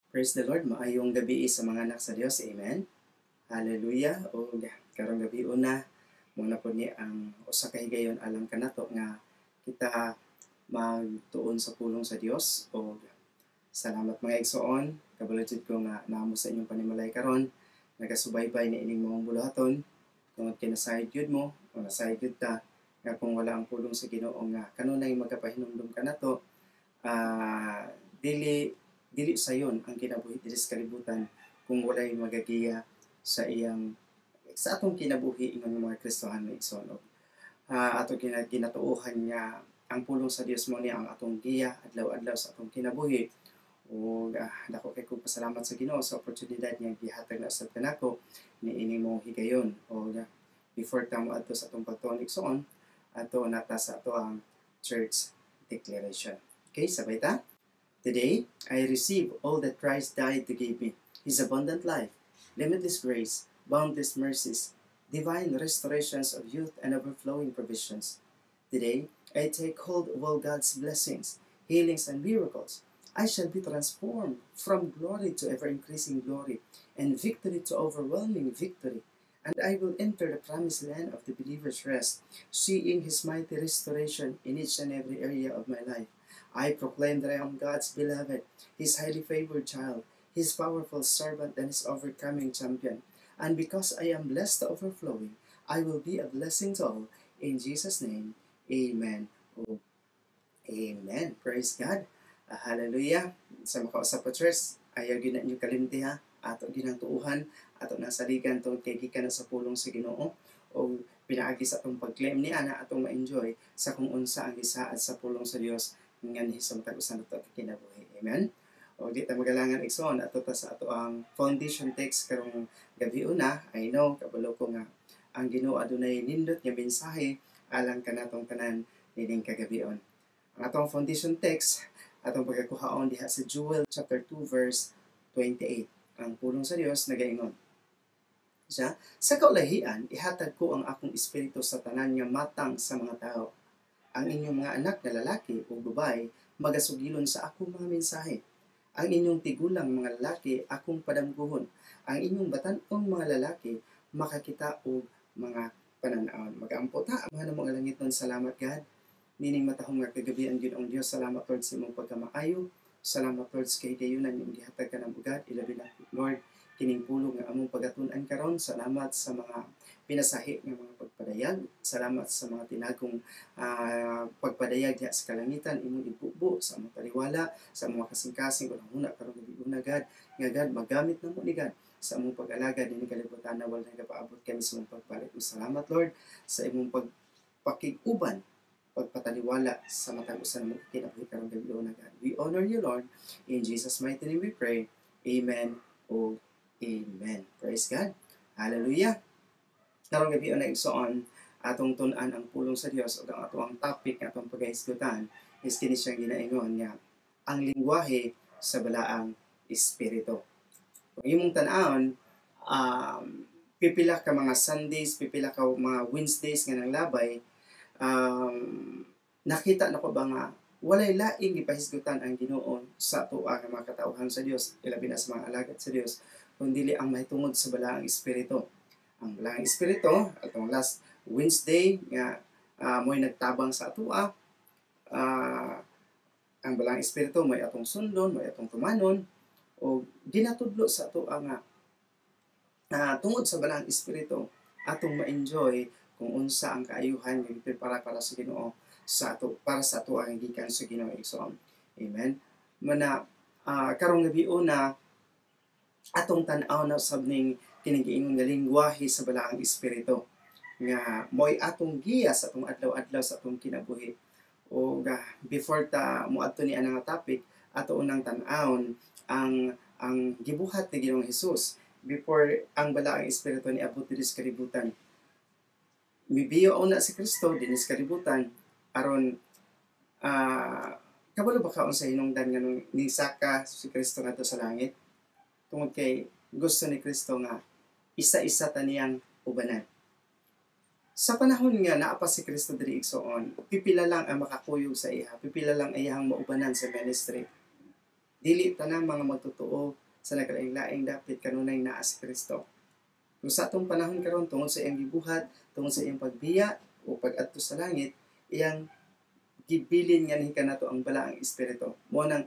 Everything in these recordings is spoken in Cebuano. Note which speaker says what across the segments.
Speaker 1: Praise the Lord, maayong gabi sa mga anak sa Dios. Amen. Hallelujah. O karong gabi una, mao na pod ni ang usa ka higayon alang kanato nga kita magtuon sa pulong sa Dios. O salamat, mga igsoon, kabalo jud ko nga naa mo sa inyong panimalay karon nagasubaybay ni ining maong buluhaton tungod kay nasayod gyud mo o nasayod gyud ta nga kung wala ang pulong sa Ginoo nga kanunay magapahinumdum kanato, dili dili sayon ang kinabuhi diri sa kalibutan kung walay magagiya sa atong kinabuhi ingon nga mga Kristohano, igsoon. Ato ginatuohan nga ang pulong sa Dios mao ni ang atong giya adlaw-adlaw sa atong kinabuhi. Ug dako kay kong pasalamat sa Ginoo sa oportunidad nga gihatag na usab kanako niini maong higayon. Ug before ta moadto sa atong pagtuon, igsoon, ato nata sa ato ang church declaration. Okay, sabay ta. Today, I receive all that Christ died to give me: His abundant life, limitless grace, boundless mercies, divine restorations of youth, and overflowing provisions. Today, I take hold of all God's blessings, healings, and miracles. I shall be transformed from glory to ever increasing glory, and victory to overwhelming victory. And I will enter the promised land of the believer's rest, seeing His mighty restoration in each and every area of my life. I proclaim that I am God's beloved, His highly favored child, His powerful servant, and His overcoming champion. And because I am blessed to overflowing, I will be a blessing to all. In Jesus' name, amen. Oh, amen. Praise God. Hallelujah. Sa makausap po, church, ayaw gyud na inyo kalimti ha. Ato gyud nang tuuhan, ato nang saligan tungod kay gikan na sa pulong sa Ginoo o pinaagi sa atong pag-claim ni ana atong ma-enjoy sa kung unsa ang gisaad sa pulong sa Dios nga ni sa matag usa nato at kinabuhi. Amen. O di ta magalangan, igsoon, ato ta sa ato ang foundation text karong gabi una. I know, kabalo ko nga ang Ginoo adunay nindot nga mensahe alang kanatong tanan nining kagabion. Ang atong foundation text atong pagkakuhaon diha sa Joel chapter 2 verse 28. Ang pulong sa Dios nagaingon siya, "Sa kaulahian, ihatag ko ang akong espiritu sa tanan nga matang sa mga tao. Ang inyong mga anak na lalaki o babae magasugilon sa akong mga mensahe. Ang inyong tigulang mga lalaki akong padamguhon. Ang inyong batan-ong mga lalaki makakita og mga pananawon." Magampo ta. Amahan namo nga langitnon, salamat, God. Nining matahom nga kagabian, Ginoong Dios, salamat, Lord, sa imong pagkamaayo. Salamat, Lord, sa kahigayunan imong gihatag kanamo, God. Ilabi na, Lord, kining pulong nga among pagatun-an karon. Salamat sa mga pinasahi nga mga pagpadayag. Salamat sa mga tinagong pagpadayag diha sa kalangitan imong ibubo sa among taliwala, sa among kasing-kasing ug huna karong gabi una, God, nga God magamit namo ni God sa among pag-alagad dinhi kalibutan na wala nagapaabot kami sa imong pagpalit. Ug salamat, Lord, sa imong pagpakig-uban, pagpataliwala sa matag usa namo kinabuhi karong gabi una, God. We honor you, Lord. In Jesus' mighty name we pray. Amen ug amen. Praise God. Hallelujah. Karong gabi una, igsoon, atong tun-an ang pulong sa Dios ug ang atong topic nga atong pagahisgutan is kini siyang ginaingon nga ang lingwahe sa balaang espiritu. Kung imong tan-awon, pipila ka mga Sundays, pipila ka mga Wednesdays nga nang labay, nakita na ko ba nga walay laing gipahisgutan ang Ginoo sa atoa nga mga katawhan sa Dios, ilabi na sa mga alagad sa Dios, kun dili ang mahitungod sa balaang espiritu. Ang balaang espiritu, atong last Wednesday nga mo'y nagtabang sa atoa, ang balaang espiritu mo'y atong sundon, mo'y atong tumanon, o ginatudlo sa atoa nga tungod sa balaang espiritu atong ma-enjoy kung unsa ang kaayuhan nga giprepara para sa Ginoo sa ato para sa ato ang gikan sa Ginoo, igsoon. Amen. Mana karong gabi una atong tan-aw na usab ning kining giingon nga lingwahe sa balaang espiritu nga mo'y atong giya sa atong adlaw-adlaw sa atong kinabuhi. O before ta moadto ni ana nga topic, ato unang tan-awon ang gibuhat ni Ginoong Hesus before ang balaang espiritu ni abot diri sa kalibutan. Mibiyo una si Kristo dinhi sa kalibutan aron kabalo ba ka unsa hinungdan nga nung nisaka si Kristo ngadto sa langit? Tungod kay gusto ni Kristo nga isa-isa ta niyang ubanan. Sa panahon nga naa pa si Kristo diri, igsoon, pipila lang ang makakuyog sa iya, pipila lang iyang maubanan sa ministry. Dili tanang mga magtotoo sa nagkalaing-laing dapit kanunay naa si Kristo. Kung sa atong panahon karon, tungod sa iyang gibuhat, tungod sa iyang pagbiya o pag-adto sa langit, iyang gibilin nga kanato ang Balaang Espiritu. Mo nang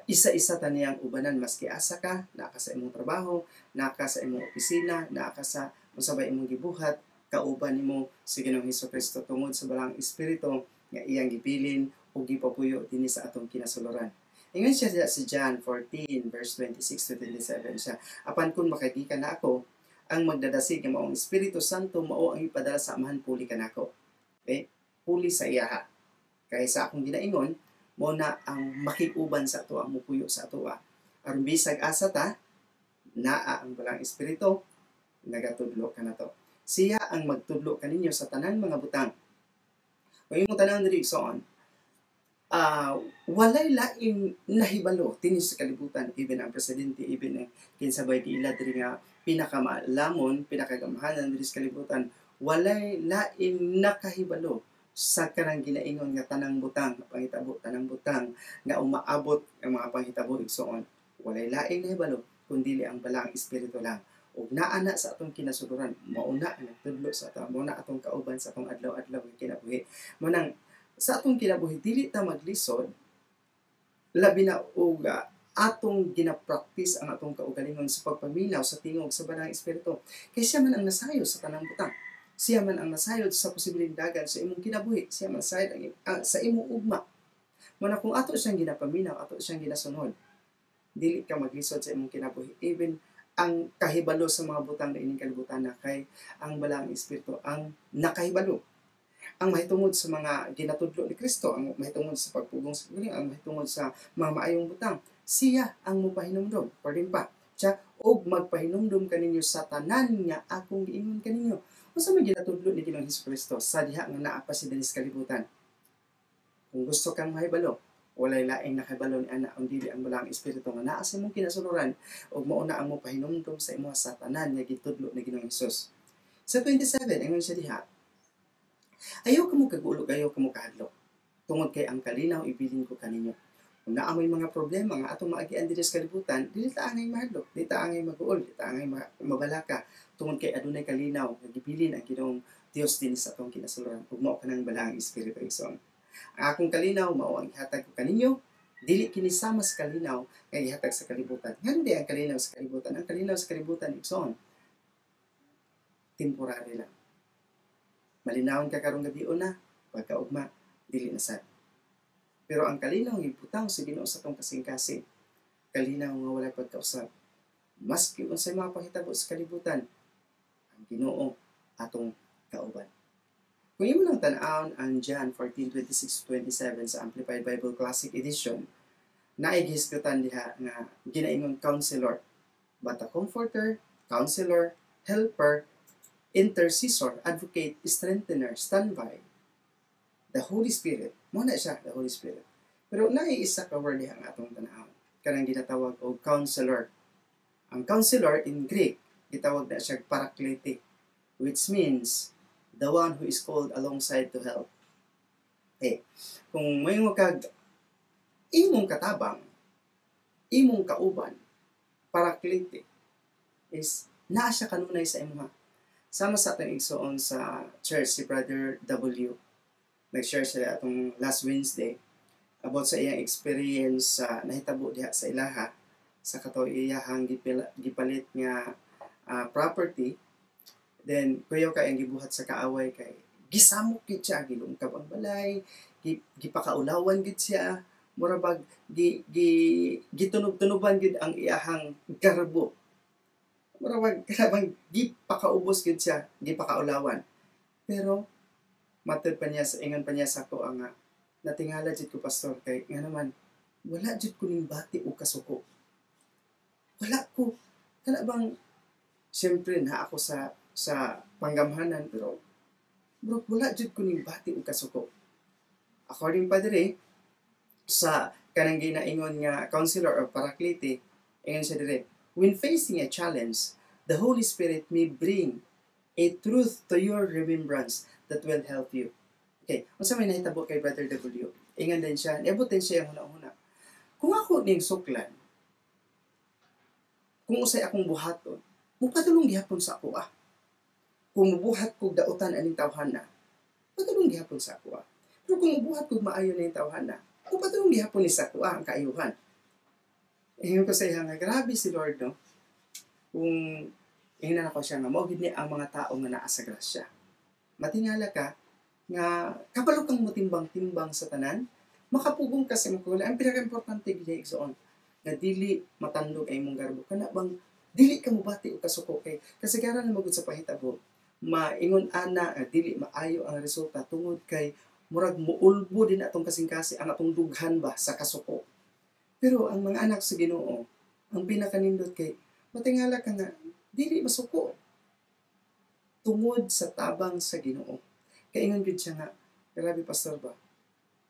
Speaker 1: isa-isa ta niyang ubanan, maski asa ka, naa ka sa imong trabaho, naa ka sa imong opisina, naa ka sa unsa bay imong gibuhat, kauban nimo si Ginoong Hesus Kristo tungod sa Balaang Espiritu nga iyang gibilin o gipapuyo dinhi sa atong kinasuluran. Ingon siya sa John 14 verse 26 to 27 siya, "Apan kung makagikan na ako, ang magdadasig nga maong Espiritu Santo mao ang ipadala sa Amahan puli kanako." Okay? Puli sa iyaha. Kay sa akong ginaingon, mo na ang makig-uban sa ato, ang mupuyo sa ato. Aron bisag asa ta, naa ang Balaang Espiritu, nagatudlo kanato. Siya ang magtudlo kaninyo sa tanan mga butang. Kung imong tanan diri, igsoon, walay laing nahibalo dinhi sa kalibutan, even ang presidente, even ang kinsabay giila diri nga pinakamalamon, pinakagamhanan diri sa kalibutan, walay laing nakahibalo sa kanang ginaingon nga tanang butang, panghitabo, tanang butang nga umaabot ang mga panghitabo, igsoon. Walay laing nahibalo kundi ang Balaang Espiritu lang. Ug naa na sa atong kinasuluran, mao na ang nagtudlo sa ato, mao na atong kauban sa atong adlaw-adlaw nga kinabuhi. Mo nang sa atong kinabuhi dili ta maglisod, labi na og atong ginapractice ang atong kaugalingon sa pagpaminaw sa tingog sa Balaang Espiritu. Kay siya man ang nasayod sa tanang butang. Siya man ang nasayod sa posibleng dagan sa imong kinabuhi. Siya man nasayod sa imong ugma. Mo na kung ato siyang ginapaminaw, ato siyang ginasunod, dili ka maglisod sa imong kinabuhi. Even ang kahibalo sa mga butang na ining kalibutan na, kay ang Balaang Espiritu ang nakahibalo. Ang mahitungod sa mga ginatudlo ni Kristo, ang mahitungod sa pagpugong sa guling, ang mahitungod sa mga maayong butang, siya ang mupahinumdom. Pwede pa siya, "Og magpahinumdom kaninyo sa tanan nga akong giingon kaninyo." Unsa man ginatudlo ni Ginoong Hesus Kristo sa diha nga naa pa si dinhi sa kalibutan? Kung gusto kang mahibalo, walay laing nakahibalo ni ana ang dili ang Balaang Espiritu nga naa sa imong kinasuluran ug mao na ang mopahinumdom sa imo sa tanan nga gitudlo ni Ginoong Hesus. Sa 27, ingon siya diha, "Ayaw kamo kaguol, ayaw kamo kahadlok, tungod kay ang kalinaw ibilin ko kaninyo." Kung naa mo'y mga problema nga atong maagian diri sa kalibutan, dili ta angay mahadlok, dili ta angay maguol, dili ta angay mabalaka, tungod kay adunay kalinaw nga gibilin ang Ginoong Dios dinhi sa atong kinasuluran ug mao kanang Balaang Espiritu, igsoon. "Ang akong kalinaw mao ang ihatag ko kaninyo, dili kini sama sa kalinaw nga gihatag sa kalibutan." Ngano di ang kalinaw sa kalibutan? Ang kalinaw sa kalibutan, igsoon, temporary lang. Malinawon ka karong gabi na, pagkaugma, dili na sad. Pero ang kalinaw nga ibutang sa Ginoo sa atong kasing-kasing, kalinaw nga walay pagkausab. Maski unsay mga panghitabo sa kalibutan, ang Ginoo atong kauban. Kung imo lang tan-awon ang John 14:26-27 sa Amplified Bible Classic Edition, naay gihisgutan diha nga ginaingon counselor, but a comforter, counselor, helper, intercessor, advocate, strengthener, standby, the Holy Spirit. Mo na siya, the Holy Spirit. Pero naay isa ka word diha nga atong tan-awon, kanang ginatawag og counselor. Ang counselor in Greek, gitawag na siya paraklete, which means the one who is called alongside to help. Okay. Kung may kag imong katabang, imong kauban, paraklete, is naa siya kanunay sa imuha. Sama sa atong igsoon sa church, si Brother W. Nag-share siya atong last Wednesday about sa iyang experience sa nahitabo diha sa ilaha sa kato iyahang gipalit nga property. Then kuyaw kay ang gibuhat sa kaaway kay gisamok gid siya, gilungkab ang balay, gipakaulawan gid siya, mura bag gi, gi gitunob-tunoban gid ang iyahang garbo, mura bag kanabang gipakaubos gid siya, gipakaulawan. Pero matud pa niya sa ingon pa niya sa ako ang "Natingala jud ko, Pastor, kay nga naman wala jud ko ning bati o kasuko. Wala ko kana bang siyempre na ako sa panggamhanan, pero bro, wala jud ko ning bati o kasuko." According pa dire sa kanang ginaingon nga counselor or paraklete, ingon siya dire, "When facing a challenge, the Holy Spirit may bring a truth to your remembrance that will help you." Okay, unsa may nahitabo kay Brother W? Ingon din siya, niabot din siya ang huna-huna. Kung ako ning suklan, kung usay akong buhaton, mupadulong gihapon sa ako ah. Kung mubuhat kog dautan aning tawhana, padulong gihapon sa ako ah. Pero kung mubuhat kog maayo ning tawhana, mupadulong gihapon ni sa ako ah, ang kaayuhan. Ingon ko sa iya nga grabe si Lord, no. Kung ingnan ako siya nga mao gid ni ang mga tao nga naa sa grasya. Matingala ka nga kabalo kang motimbang-timbang sa tanan, makapugong ka sa imong kaugalingon. Ang pinaka-importante gid igsoon nga dili matandog ang imong garbo, kana bang dili ka mobati og kasuko, kay kasagaran na magud sa pahitabo maingon ana nga dili maayo ang resulta tungod kay murag muulbo din atong kasing-kasi ang atong dughan ba sa kasuko. Pero ang mga anak sa Ginoo, ang pinakanindot kay matingala ka nga dili masuko tungod sa tabang sa Ginoo. Kay ingon gyud siya nga, "Grabe, pastor ba?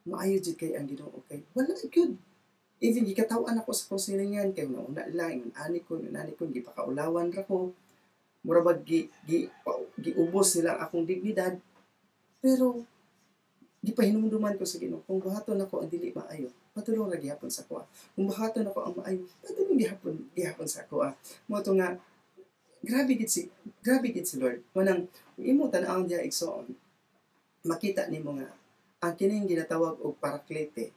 Speaker 1: Maayo jud kay ang Ginoo kay wala gyud." Even gikataw-an ako sa kong kay una lang ingon ani ko, ingon ani ko, gipakaulawan ra ko. Mura bag gi, gi, giubos nila ang akong dignidad. Pero gipahinumduman ko sa Ginoo, kung buhaton ako ang dili maayo, padulong ra gihapon sa akoa. Kung buhaton ako ang maayo, padulong gihapon gihapon sa akoa. Mao to nga grabe gid si Lord. Manang imo tan-awon diha, igsoon, makita nimo nga ang kining ginatawag og paraklete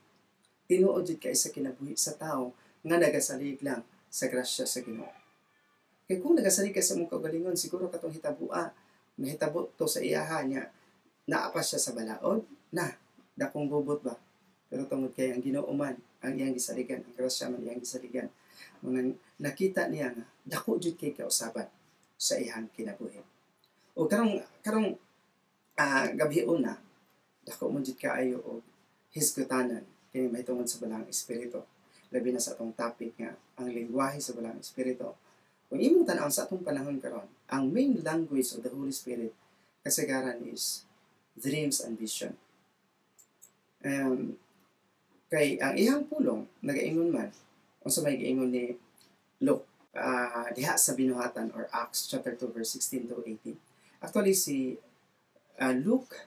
Speaker 1: tinuod jud kay sa kinabuhi sa tao nga nagasalig lang sa grasya sa Ginoo. Kay kung nagasalig ka sa imong kaugalingon, siguro katong hitabua, nahitabo to sa iyaha niya, naa pa siya sa balaod, na dakong gubot ba. Pero tungod kay ang Ginoo man ang iyang gisaligan, ang grasya man iyang gisaligan, mga nakita niya nga dako jud kay kausaban sa iyang kinabuhi. O karong karong gabi una, dako mo jud kaayo og hisgutanan kini mahitungod sa Balaang Espiritu. Labi na sa atong topic nga ang lingwahe sa Balaang Espiritu. Kung imong tan-awon sa atong panahon karon, ang main language of the Holy Spirit kasagaran is dreams and vision. Kay ang iyang pulong nagaingon man, unsa may giingon ni Luke diha sa Binuhatan or Acts chapter 2 verse 16 to 18. Actually, si Luke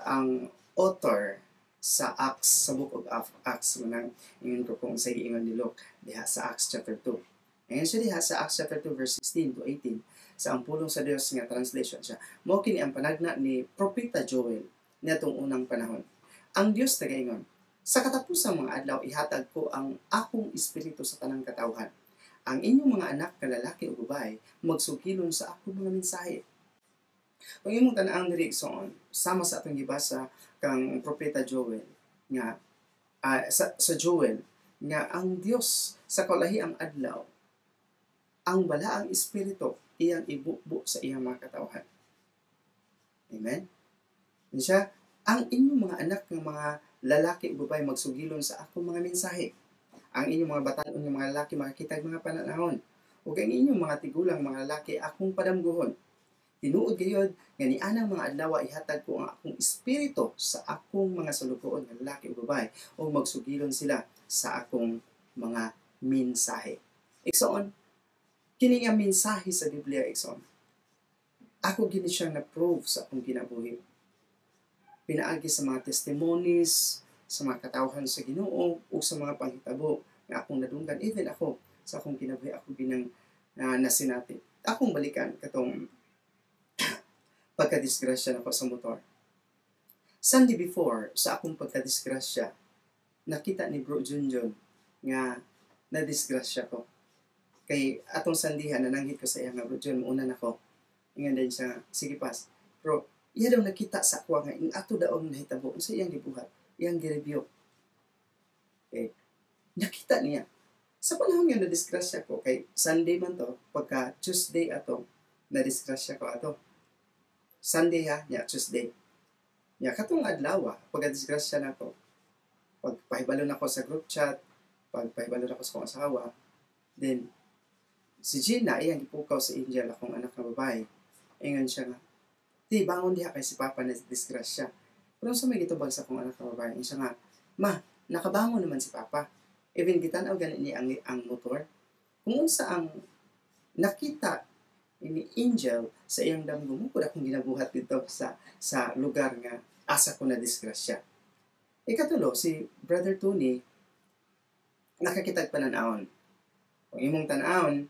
Speaker 1: ang author sa Acts, sa book of Acts. Manang ingon ko kung sa giingon ni Luke diha sa Acts chapter 2. Ingon siya diha sa Acts chapter 2 verse 16 to 18 sa Ang Pulong sa Dios nga translation siya. Mao kini ang panagna ni Propeta Joel niadtong unang panahon. Ang Dios nagaingon, "Sa katapusang mga adlaw ihatag ko ang akong espiritu sa tanang katawhan. Ang inyong mga anak nga lalaki o babae magsugilon sa akong mga mensahe." Kung imong tan-awon diri, igsoon, sama sa atong gibasa kang Propeta Joel nga sa Joel nga ang Dios sa kalahiang adlaw, ang Balaang Espiritu iyang ibubo sa iyang mga katawhan. Amen? Yan siya, "Ang inyong mga anak ng mga lalaki o babae magsugilon sa akong mga mensahe. Ang inyong mga batanon ng mga lalaki makakita mga pananahon. Ug ang inyong mga tigulang mga lalaki akong padamguhon. Tinuod gayod nga nianang mga adlaw ihatag ko ang akong espiritu sa akong mga sulugoon nga lalaki o babae ug magsugilon sila sa akong mga mensahe." Igsoon, kini nga mensahe sa Biblia, igsoon, ako gini siyang na-prove sa akong kinabuhi. Pinaagi sa mga testimonies, sa mga katawhan sa Ginoo ug sa mga panghitabo nga akong nadunggan, even ako sa akong kinabuhi, ako ginang nasinati. Akong balikan katong pagkadisgrasya nako sa motor. Sunday before sa akong pagkadisgrasya, nakita ni Bro Junjun nga nadisgrasya ko. Kay atong Sunday nananghid ko sa iya nga, "Bro Jun, mauna nako." Ingon din siya, "Sige, pas." Pero iya daw nakita sa ako nga ing ato daw ang nahitabo, unsa iyang gibuhat? Iyang gi-review. Okay. Nakita niya. Sa panahon nga nadisgrasya ko, kay Sunday man to, pagka Tuesday ato, nadisgrasya ko ato. Sunday ha, nya Tuesday. Nya katong adlaw, pagka disgrasya nako, pagpahibalo nako sa group chat, pagpahibalo nako sa akong asawa, then si Gina iyang gipukaw sa Angel, akong anak nga babae. Ingon siya nga, "Di, bangon diha kay si Papa na disgrasya." Pero sa may gitubag sa akong anak nga babae, ingon siya nga, "Ma, nakabangon naman si Papa." Even gitan-aw gani ni ang motor. Kung unsa ang nakita ni Angel sa iyang damgo, mao akong ginabuhat dito sa lugar nga asa ko na disgrasya. Ikatulo, si Brother Tony, Nakakitag pananawon. Kung imong tan-awon,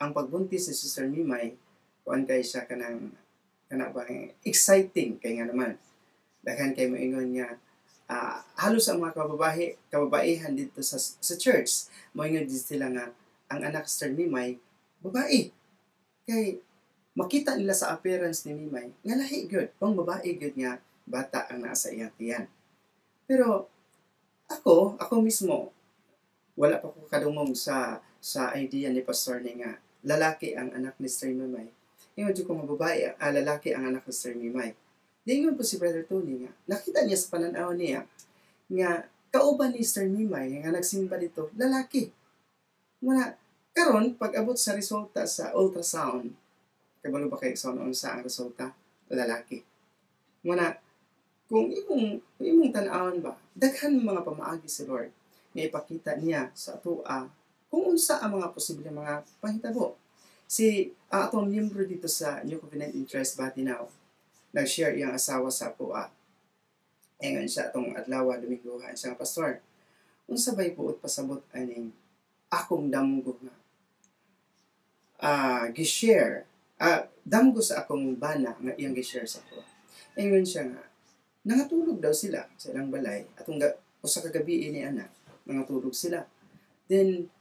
Speaker 1: ang pagbuntis ni Sister Mimay, kuan kay siya kanang kana ba exciting kay nga naman daghan kay moingon nga halos ang mga kababaihan dito sa church moingon din sila nga ang anak Sister Mimay babae kay makita nila sa appearance ni Mimay nga lahi gyud pang babae gyud nga bata ang naa sa iyang tiyan. Pero ako mismo wala pa ko kadungog sa idea ni pastor ni nga lalaki ang anak ni Sister Mimay. Ingon jud ko nga babae, lalaki ang anak ni Sister Mimay. Dingon po si Brother Tony nga nakita niya sa pananaw niya nga kauban ni Sister Mimay nga nagsimba dito lalaki. Muna karon pag abot sa resulta sa ultrasound, kabalo ba kay sa unsa ang resulta? Lalaki. Muna kung imong tan-awon ba, daghan mga pamaagi si Lord nga ipakita niya sa atoa kung unsa ang mga posible mga pahitabo. Si atong miyembro dito sa New Covenant Interest Batinaw, nag-share iyang asawa sa akoa. Ingon siya atong adlaw Domingo, siya nga, "Pastor, unsa bay buot pasabot aning akong damgo nga gi-share damgo sa akong bana nga iyang gi-share sa ako?" Ingon siya nga nangatulog daw sila sa ilang balay atong usa ka gabi ni anak, nangatulog sila. Then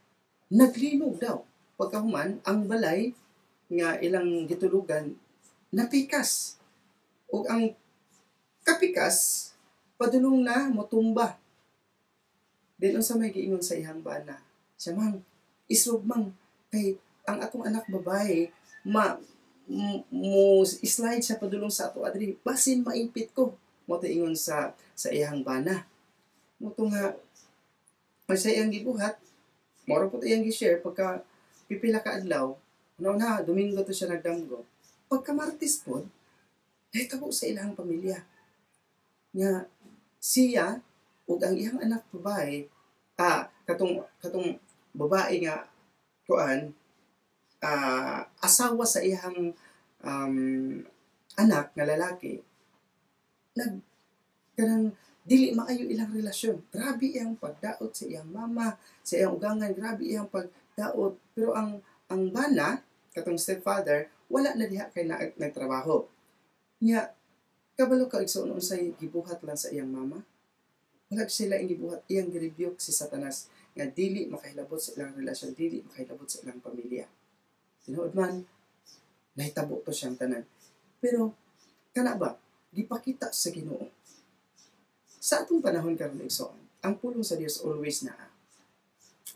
Speaker 1: naglinog daw. Pagkahuman, ang balay nga ilang gitulugan napikas. Ug ang kapikas padulong na motumba. Then unsa may giingon sa iyang bana? Siya, "Mang, isog mang kay ang atong anak babae ma mo slide siya padulong sa ato adri, basin maipit ko." Mo ingon sa iyang bana. Mo to nga sa iyang gibuhat, moro po iyang gi-share, pagka pipila ka adlaw, una na Domingo to siya nagdamgo. Pagka Martes po, nahitabo sa ilang pamilya nga siya ug ang iyang anak babae, katong katong babae nga kuan, asawa sa iyang anak nga lalaki, nag kanang dili maayo ilang relasyon. Grabe iyang pagdaot sa iyang mama, sa iyang ugangan, grabe iyang pagdaot. Pero ang bana, katong stepfather, wala na diha kay na, nagtrabaho. Nya kabalo ka, igsoon, unsay gibuhat lang sa iyang mama? Wala sila ang gibuhat, iyang gi-rebuke si Satanas nga dili makahilabot sa ilang relasyon, dili makahilabot sa ilang pamilya. Tinuod man, nahitabo to siyang tanan. Pero kana ba, gipakita sa Ginoo. Sa atong panahon karon, igsoon, ang pulong sa Dios always naa.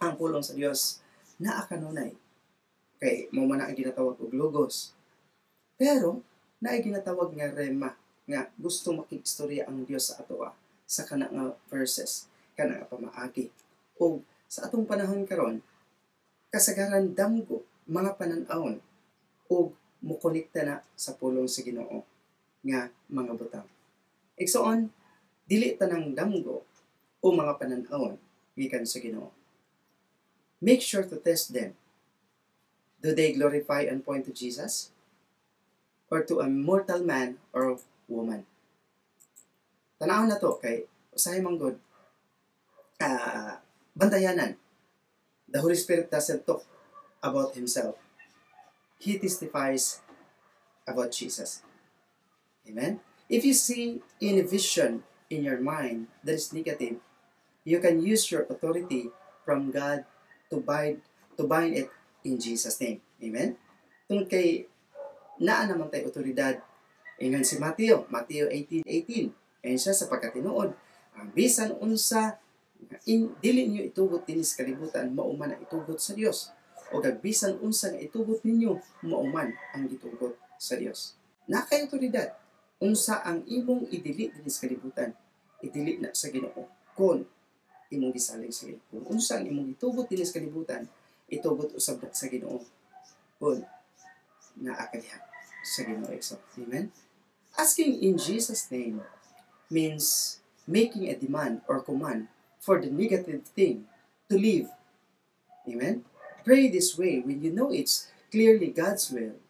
Speaker 1: Ang pulong sa Dios naa kanunay. Kay mao man ang ginatawag og logos. Pero naay ginatawag nga rema nga gusto makig-istorya ang Dios sa atoa sa kana nga verses, kana nga pamaagi. O sa atong panahon karon, kasagaran damgo, mga panan-awon ug mokonekta na sa pulong sa Ginoo nga mga butang. Igsoon, dili tanang damgo o mga panan-awon gikan sa Ginoo. Make sure to test them. Do they glorify and point to Jesus? Or to a mortal man or woman? Tanawon na to kay usahay man gud bantayanan. The Holy Spirit doesn't talk about himself. He testifies about Jesus. Amen? If you see any vision in your mind that is negative, you can use your authority from God to bind it in Jesus' name. Amen? Tungod kay naa naman tay otoridad. Ingon si Mateo, Mateo 18:18. Ayon siya sa pagkatinuod, ang bisan unsa dili niyo itugot dinhi sa kalibutan, mao man ang itugot sa Dios. O kag bisan unsa nga itugot ninyo, mao man ang gitugot sa Dios. Naa kay otoridad. Unsa ang imong idili dinhi sa kalibutan, idili na sa Ginoo. Kon imong gisalig sa Ginoo. Kung unsa ang imong itugot dinhi sa kalibutan, itugot usab na sa Ginoo. Kon naa ka diha sa Ginoo. Amen. Asking in Jesus' name means making a demand or command for the negative thing to leave. Amen? Pray this way when you know it's clearly God's will.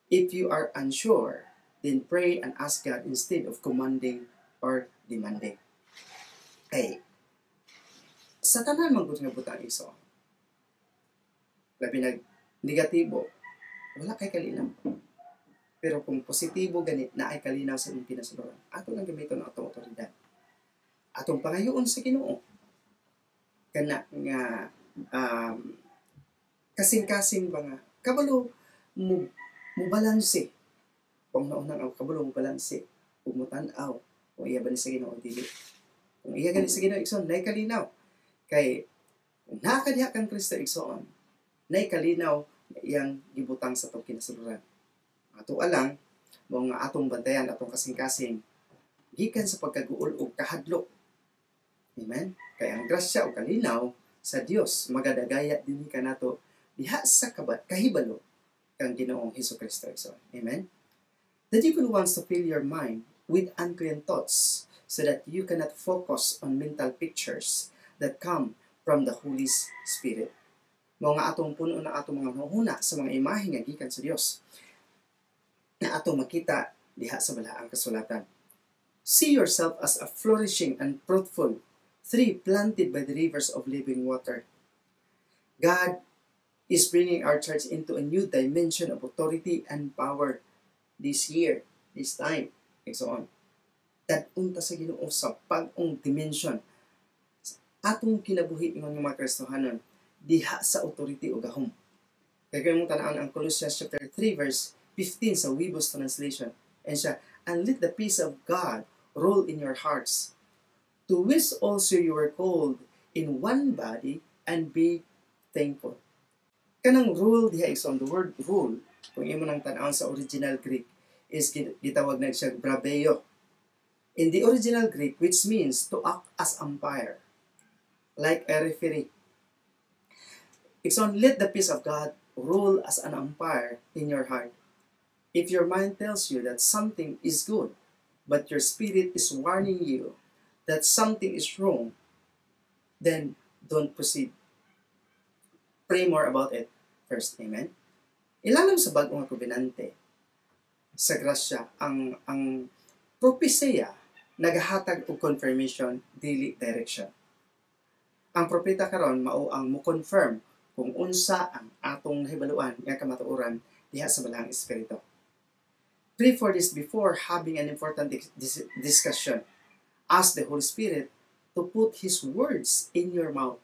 Speaker 1: If you are unsure, then pray and ask God instead of commanding or demanding. Kay, Sa tanan man gud nga butang, igsoon. Labi nag negatibo, wala kay kalinaw. Pero kung positibo gani, naay kalinaw sa imong kinasuluran, ato lang gamiton ang atong otoridad. Atong pangayoon sa Ginoo kana nga kasing-kasing ba nga kabalo mo mo balanse kung naunang ang kabalo mo balanse ug motan-aw kung iya ba ni sa Ginoo o dili. Kung iya gani sa Ginoo, igsoon, nay kalinaw. Kay kung naa ka diha kang Kristo, igsoon, nay kalinaw nga iyang gibutang sa atong kinasuluran. Ato alang mao nga atong bantayan atong kasing-kasing gikan sa pagkaguol og kahadlok. Amen. Kay ang grasya o kalinaw sa Dios magadagaya dinhi kanato diha sa kahibalo kang Ginoong Hesus Kristo, igsoon. Amen. The devil wants to fill your mind with unclean thoughts so that you cannot focus on mental pictures that come from the Holy Spirit. Mao nga atong puno na atong mga hunahuna sa mga imahe nga gikan sa Dios na atong makita diha sa Balaang Kasulatan. See yourself as a flourishing and fruitful tree planted by the rivers of living water. God is bringing our church into a new dimension of authority and power this year, this time, and so on. Dad-on ta sa Ginoo sa bag-ong dimension atong kinabuhi ingon nga mga Kristohanon diha sa authority o gahom. Kay kung tan-awon ang Colossians chapter 3 verse 15 sa Wibus translation, and siya, "And let the peace of God rule in your hearts, to which also you were called in one body, and be thankful." Kanang rule diha is on the word rule, kung imo nang tan-awon sa original Greek, is gitawag na siya brabeo. In the original Greek, which means to act as umpire, like a referee. Igsoon, let the peace of God rule as an umpire in your heart. If your mind tells you that something is good, but your spirit is warning you that something is wrong, then don't proceed. Pray more about it first. Amen? Ilalom sa Bag-o nga Kobenante, sa grasya, ang propesiya nagahatag og confirmation, dili direction. Ang propeta karon mao ang mo-confirm kung unsa ang atong nahibaluan nga kamatuoran diha sa Balaang Espiritu. Pray for this before having an important discussion. Ask the Holy Spirit to put His words in your mouth.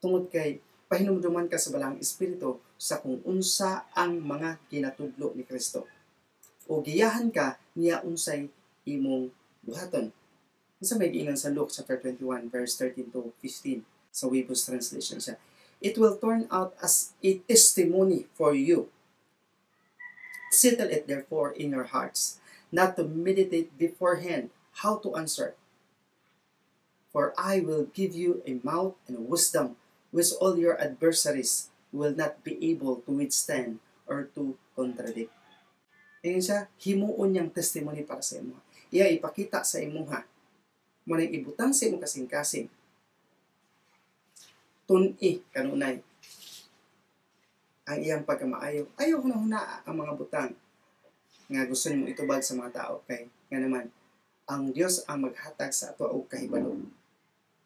Speaker 1: Tungod kay pahinumduman ka sa Balaang Espiritu sa kung unsa ang mga ginatudlo ni Kristo. O giyahan ka niya unsay imong buhaton. Unsa may giingon sa Luke chapter 21 verse 13 to 15 sa Wibus translation siya? "It will turn out as a testimony for you. Settle it therefore in your hearts, not to meditate beforehand how to answer. For I will give you a mouth and wisdom which all your adversaries will not be able to withstand or to contradict." Ingon siya, himuon niyang testimony para sa imo. Iya ipakita sa imuha. Mao nang ibutang sa imong kasing-kasing. Tun-i kanunay ang iyang pagkamaayo. Ayaw huna-huna ang mga butang nga gusto nimo itubag sa mga tao kay nga naman ang Dios ang maghatag sa ato og kahibalo.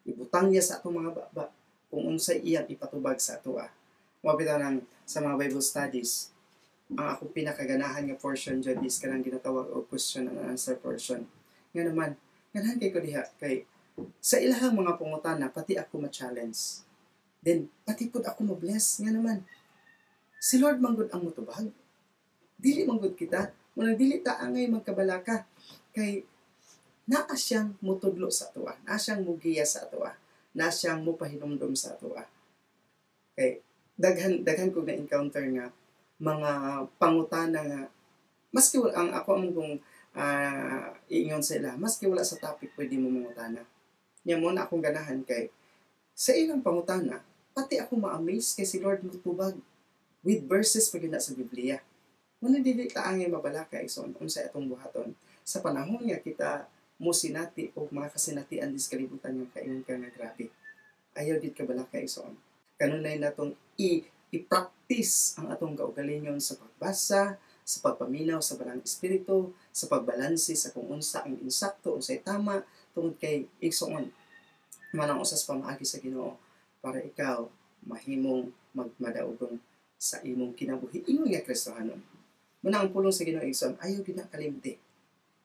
Speaker 1: Ibutang niya sa atong mga baba kung unsay iyang ipatubag sa atoa. Mao bitaw nang sa mga Bible studies, ang akong pinakaganahan nga portion jud is kanang ginatawag og question and answer portion. Nga naman, ganahan kay ko diha kay sa ilahang mga pangutana pati ako ma-challenge. Then pati pud ako ma-bless. Nga naman, si Lord manggod ang mutubag. Dili manggod kita, muna dili ta angay magkabalaka kay naa siyang mutudlo sa atoa, naa siyang mugiya sa atoa, naa siyang mupahinumdom sa atoa. Kay daghan daghan kog na-encounter nga mga pangutana nga maski wala ang ako ang kung iingon sa ila, maski wala sa topic pwede mo mangutana. Nya mao na akong ganahan kay sa ilang pangutana pati ako ma-amaze kay si Lord mutubag with verses pa gyud na sa Biblia. Muna dili ta angay mabalaka, igsoon, unsa atong buhaton sa panahon nga kita mo sinati og mga kasinatian dis kalibutan nga kaingon ka nga grabe. Ayaw gid kabalaka, igsoon. Kanunay natong i-practice ang atong kaugalingon sa pagbasa, sa pagpaminaw sa Balaang Espiritu, sa pagbalanse sa kung unsa ang insakto, unsay tama, tungod kay, igsoon, Manang usas pamaagi sa Ginoo para ikaw mahimong magmadaugon sa imong kinabuhi ingon nga Kristohanon. Muna ang pulong sa Ginoo, igsoon, ayaw gyud na kalimti.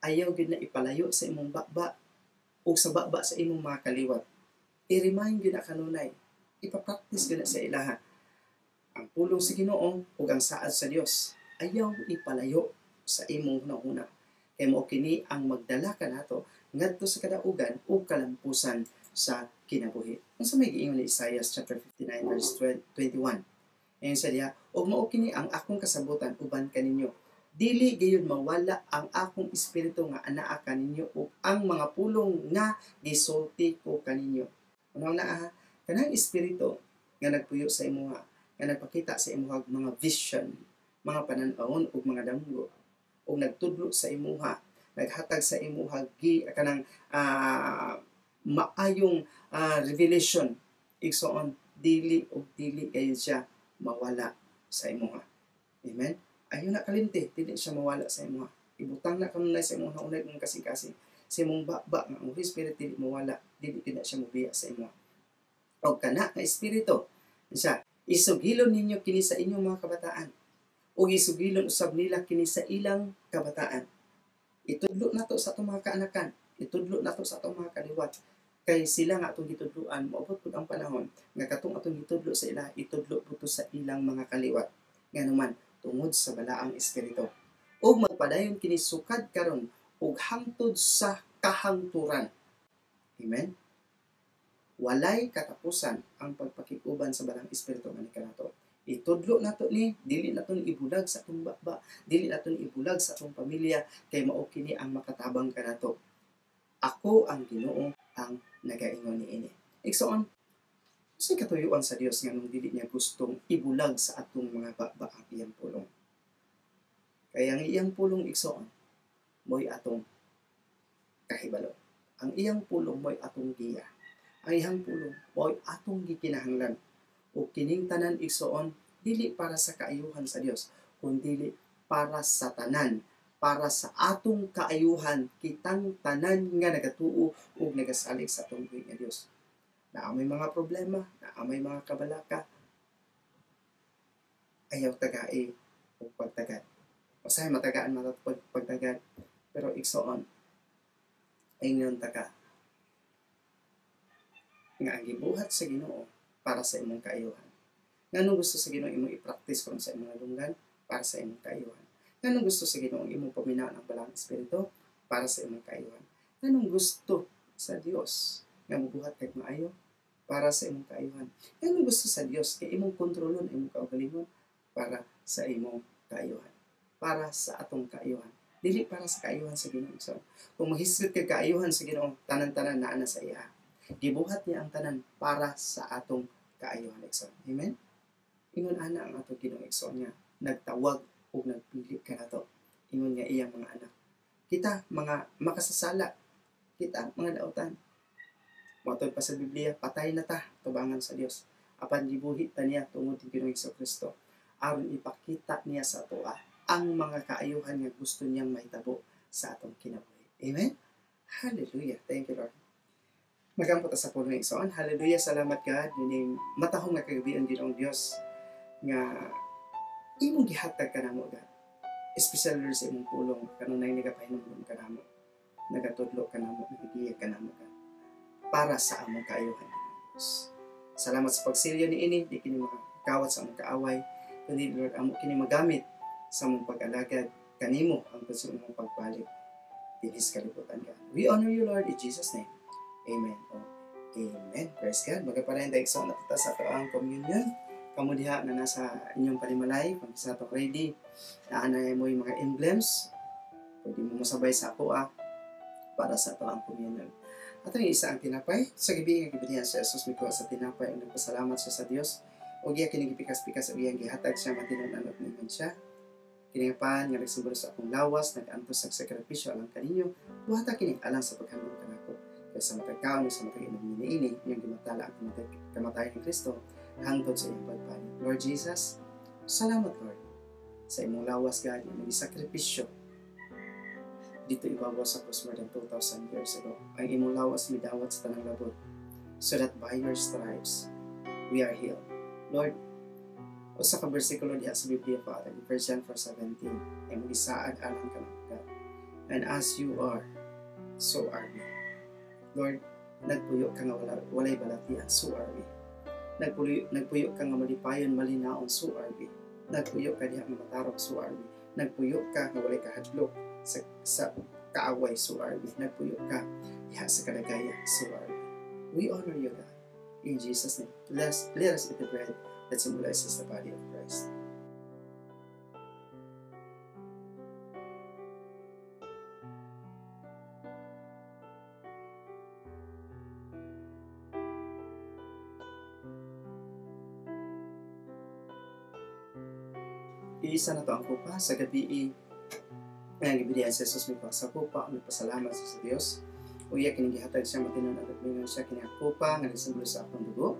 Speaker 1: Ayaw gyud na ipalayo sa imong baba ug sa baba sa imong mga kaliwat. I-remind gyud na kanunay. Ipa-practice gyud na sa ilaha. Ang pulong sa Ginoo ug ang saad sa Dios, ayaw ipalayo sa imong hunahuna. Kay mao kini ang magdala kanato ngadto sa kadaugan ug kalampusan sa kinabuhi. Unsa may giingon ni Isaiah chapter 59 verse 21? Ayon sa diha, "Ug mao kini ang akong kasabutan uban kaninyo. Dili gayud mawala ang akong espiritu nga anaa kaninyo ug ang mga pulong nga gisulti ko kaninyo." Ano na ha? Kanang espiritu nga nagpuyo sa imuha, nga nagpakita sa imuha mga vision, mga panan-awon ug mga damgo, ug nagtudlo sa imuha, naghatag sa imuha gi kanang maayong revelation, igsoon, dili ug dili kayo siya mawala sa imuha. Amen? Ayaw na kalimti, dili siya mawala sa imuha. Ibutang na kanunay sa imong naunay mong kasing-kasing. Sa imong baba nga ang Holy Spirit dili mawala, dili gid na siya mobiya sa imuha. Og kana nga espiritu, siya, isugilon ninyo kini sa inyong mga kabataan. Ug isugilon usab nila kini sa ilang kabataan. Itudlo nato sa atong mga kaanakan, itudlo nato sa atong mga kaliwat. Kay sila nga atong gitudloan, moabot pud ang panahon nga katong atong gitudlo sa ila, itudlo pud to sa ilang mga kaliwat. Nganuman, tungod sa balaang espiritu. Ug magpadayon kini sukad karon ug hangtod sa kahangturan. Amen? Walay katapusan ang pagpakig-uban sa balaang espiritu nga kanato. Itudlo nato ni, dili nato ni ibulag sa atong baba, dili nato ni ibulag sa atong pamilya, kay mao kini ang makatabang kanato. Ako ang Ginoo ang nagaingon niini. Igsoon, unsay katuyuan sa Dios nganong dili niya gustong ibulag sa atong mga baba ang iyang pulong? Kaya ang iyang pulong, igsoon, mo'y atong kahibalo. Ang iyang pulong mo'y atong giya. Ang iyang pulong mo'y atong gikinahanglan. O kining tanan, igsoon, dili para sa kaayuhan sa Dios, kundi para sa tanan, para sa atong kaayuhan, kitang tanan nga nagatuo ug nagasalig sa atong buhi nga Dios. Naa may mga problema, naa may mga kabalaka, ayaw tagai ug pagtagad. Usahay matagaan man ato pagtagad, pero igsoon, ingon ta ka nga ang gibuhat sa Ginoo para sa imong kaayuhan. Nganong gusto sa Ginoo imong i-practice karon sa imong nadunggan? Para sa imong kaayuhan. Nganong gusto sa Ginoo imong paminaon ang balaang espiritu? Para sa imong kaayuhan. Nganong gusto sa Dios nga mobuhat kag maayo? Para sa imong kaayuhan. Nganong gusto sa Dios kay imong kontrolon imong kaugalingon? Para sa imong kaayuhan. Para sa atong kaayuhan. Dili para sa kaayuhan sa Ginoo. So, kung mahisgot kag kaayuhan sa Ginoo, tanan-tanan naa na sa iya. Gibuhat niya ang tanan para sa atong kaayuhan, igsoon. Amen? Ingon ana ang atong Ginoong, igsoon, nga nagtawag ug nagpili kanato. Ingon nga iyang mga anak. Kita mga makasasala, kita mga dautan. Matod pa sa Biblia, patay na ta tubangan sa Dios. Apan gibuhi ta niya tungod ni Ginoong Kristo aron ipakita niya sa atoa ang mga kaayuhan nga gusto niyang mahitabo sa atong kinabuhi. Amen? Hallelujah. Thank you, Lord. Magampo ta sa pulong, igsoon. Hallelujah. Salamat, God. Nining matahong nga kagabion, Ginoong Dios, nga imong gihatag kanamo, God. Especially, Lord, sa imong pulong kanunay nagapahinumdum kanamo. Nagatudlo kanamo, nagagiya kanamo, God. Para sa among kaayuhan, Ginoong Dios. Salamat sa pagsilyo niini, di kini makakawat sa among kaaway, kundi, Lord, amo kini magamit sa among pag-alagad kanimo hangtod sa imong pagbalik dinhi sa kalibutan, God. We honor you, Lord, in Jesus' name. Amen. Oh, amen. Praise God. Magapanayon tayo, igsoon, na sa atoang communion. Kamo diha na nasa inyong panimalay, kung sa ato ready, naanay mo yung mga emblems, pwede mo masabay sa ako para sa atoang communion. Ato yung isa ang tinapay. Sa gabi nga gibilyan si Jesus, mikuha sa tinapay ang nagpasalamat siya sa Dios. O giya kini gipikas-pikas o iyang gihatag sa mga tinunan at ningon siya, "Kini nga pan nga nagsimbolo sa akong lawas, nag-antos sa sakripisyo alang kaninyo, buhata kini alang sa paghandom kanako. Kaya sa matag kaon sa matag inom niini, inyong gimatala ang kamatayon ni Kristo hangtod sa iyang pagbalik." Lord Jesus, salamat, Lord, sa imong lawas, God, imong sakripisyo dito ibabaw sa cross more than 2,000 years ago. Ang imong lawas midawat sa tanang labot. so that by your stripes we are healed. Lord, usa ka bersikulo diha sa Biblia, Father, in 1 John 4:17, ay magisaad alang ka God. And as you are, so are we. Lord, nagpuyo ka nga walay balatian, so are we. Nagpuyo ka nga malipayon, malinaon, so are we. Nagpuyo ka diha nga matarong, so are we. Nagpuyo ka nga walay kahadlok sa kaaway, so are we. Nagpuyo ka diha sa kadagaya, so are we. We honor you, God. In Jesus' name, let us eat the bread that symbolizes the body of Christ. Iisa na to ang kupa sa gabi nga gibidihan si Jesus mikuha sa kupa, mipasalamat sa Dios. Uya kining gihatag siya matinon at mingon siya kini ang kupa nga nagsimbolo sa akong dugo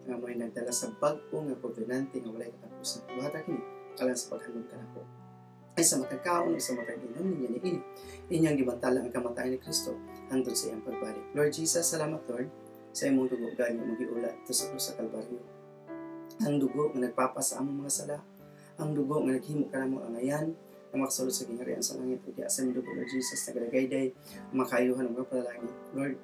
Speaker 1: nga mo'y nagdala sa bag-o nga kobenante nga walay katapusan. Buhata kini alang sa paghandom kanako. Ay sa matag kaon o sa matag inom ninyo niini, inyong gibantala ang kamatayan ni Kristo hangtod sa iyang pagbalik. Lord Jesus, salamat Lord sa imong dugo gani mo giulat sa krus sa Kalbaryo. Ang dugo nga nagpapa sa among mga sala, ang dugo nga naghimo kanamo angayan nga makasulod sa gingharian sa langit. Ug sa imong dugo, Lord Jesus, nagadagayday makayuhan ang mga panalangin. Lord,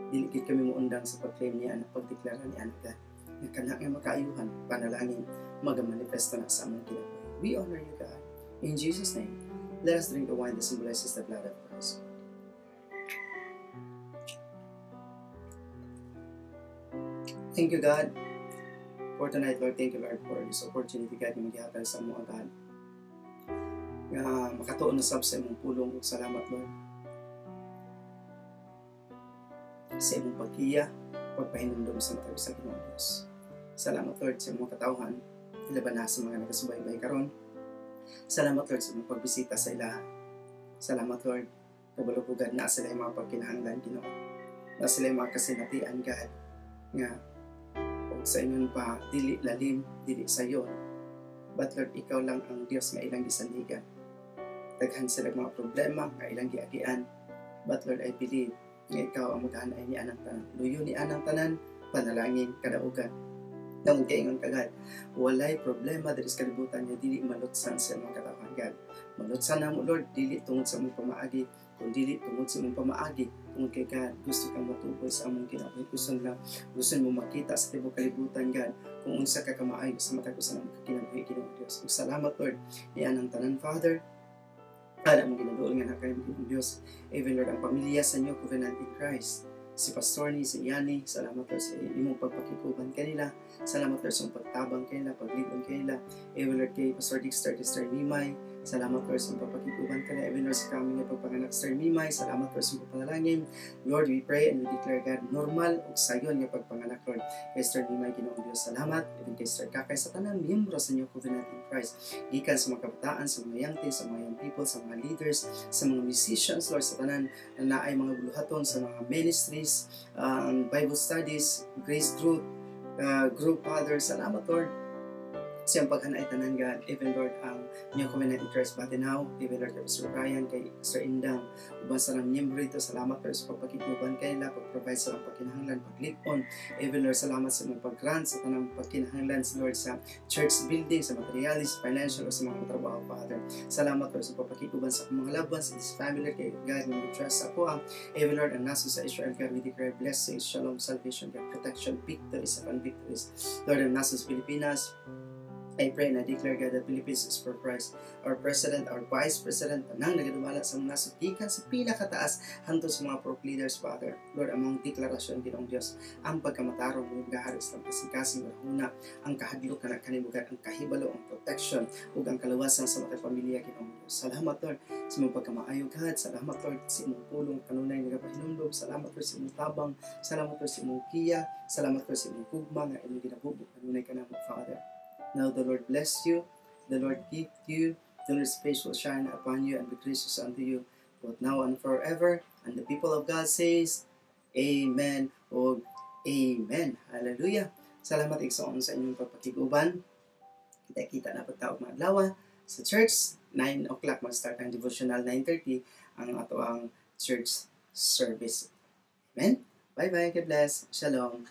Speaker 1: dili gid kami moundang sa pag-claim niya anak, pagdeklara ni anak God nga kana nga makaayuhan panalangin magamanifesto na sa among kinabuhi. We honor you, God. In Jesus' name, let us drink the wine that symbolizes the blood of Christ. Thank you, God, for tonight, Lord. Thank you, Lord, for this opportunity, God, nga magihatag sa among God nga makatuon na sab sa imong pulong. Ug salamat, Lord, sa imong pagkiya, pagpahinumdom sa matag sa Ginoong Dios. Salamat, Lord, sa imong katawhan, ilaban na sa mga nagasubaybay karon. Salamat, Lord, sa imong pagbisita sa ilaha. Salamat, Lord, kabalo ko, God, na sila yung mga pagkinahanglan, Ginoo. Na sila yung mga kasinatian, God, nga og sa ingon pa, dili lalim, dili sayon. But Lord, ikaw lang ang Dios nga ilang gisandigan. Daghan sila mga problema nga ilang giagian. But Lord, I believe nga ikaw ang maghanay ni anang tanan. Luyo ni anang tanan, panalangin, kadaugan. Tungod kay ingon ka, God, walay problema diri sa kalibutan nga dili malutsan sa imong katawhan, God. Malutsan namo, Lord, dili tungod sa imong pamaagi, kun dili tungod sa imong pamaagi, tungod kay God, gusto kang matuboy sa among kinabuhi. Gusto mo makita sa tibuok kalibutan, God, kung unsa ka kamaayo sa matag usa namong kinabuhi, Ginoong Dios. Ug salamat, Lord, ni anang tanan, Father. Ana mong ginaduol nga nakay Ginoong Dios. Even Lord, ang pamilya sa New Covenant in Christ, si Pastor ni, si Yani, salamat Lord sa imong pagpakikuban kanila. Salamat Lord sa imong pagtabang kanila, paglibon kanila. Even Lord kay Pastor Dexter, Dexter Mimay, salamat Lord sa imong pagpakikuban kanila. Even Lord sa kami nga pagpanganak, Sir Mimay, salamat Lord sa imong pagpanalangin. Lord, we pray and we declare, God, normal ug sayon nga pagpanganak, Lord. Kay Sir Mimay, Ginoong Dios, salamat. Even kay Sir Kakay, sa tanang miyembro sa New Covenant in Christ, gikan sa mga kabataan, sa mga young teens, sa mga young people, sa mga leaders, sa mga musicians, Lord, sa tanan na naay mga buluhaton, sa mga ministries, Bible studies, grace group, group, Father, salamat Lord siyang paghanay tanan, God. Even Lord, ang New Covenant in Christ Batinhaw, even Lord kay Sir Brian, kay Sir Indang, uban sa nang miyembro dito, salamat Lord sa pagpakikuban kanila, pag-provide sa lang pagkinahanglan, paglipon. Even Lord, salamat sa mga pag-grant sa tanang pagkinahanglan, Lord, sa church building, sa materialis, financial, o sa mga trabaho, Father. Salamat Lord sa pagpakikuban sa mga loved ones, sa this family, kay God, we trust sa ako. Even Lord, ang naso sa Israel, God, we declare blessings, shalom, salvation, God, protection, victories upon victories. Lord, ang naso sa Pilipinas, I pray and I declare, God, that Philippines is for Christ. Our President, our Vice President, tanang nagadumala sa mga nasod, gikan sa pinakataas hangtod sa mga pro leaders, Father. Lord, among deklarasyon, Ginoong Dios, ang pagkamatarong mo gahari sa kasing-kasing rahuna, ang kahadlok kana kanimo, God, ang kahibalo, ang protection, ug ang kaluwasan sa matag pamilya, Ginoong Dios. Salamat, Lord, sa imong pagkamaayo, God. Salamat, Lord, sa imong pulong kanunay nagapahinumdom. Salamat, Lord, sa imong tabang. Salamat, Lord, sa imong kiya. Salamat, Lord, sa imong gugma nga imong ginabubo kanunay kanamo, Father. Now the Lord bless you, the Lord keep you, the Lord's face will shine upon you and be gracious unto you, both now and forever. And the people of God says, Amen o Amen. Hallelujah. Salamat igsoon sa inyong pagpakiguban. Kita-kita na pagtaog mga adlaw sa church. 9 o'clock mag-start ang devotional, 9:30 ang ato ang church service. Amen. Bye bye, God bless. Shalom.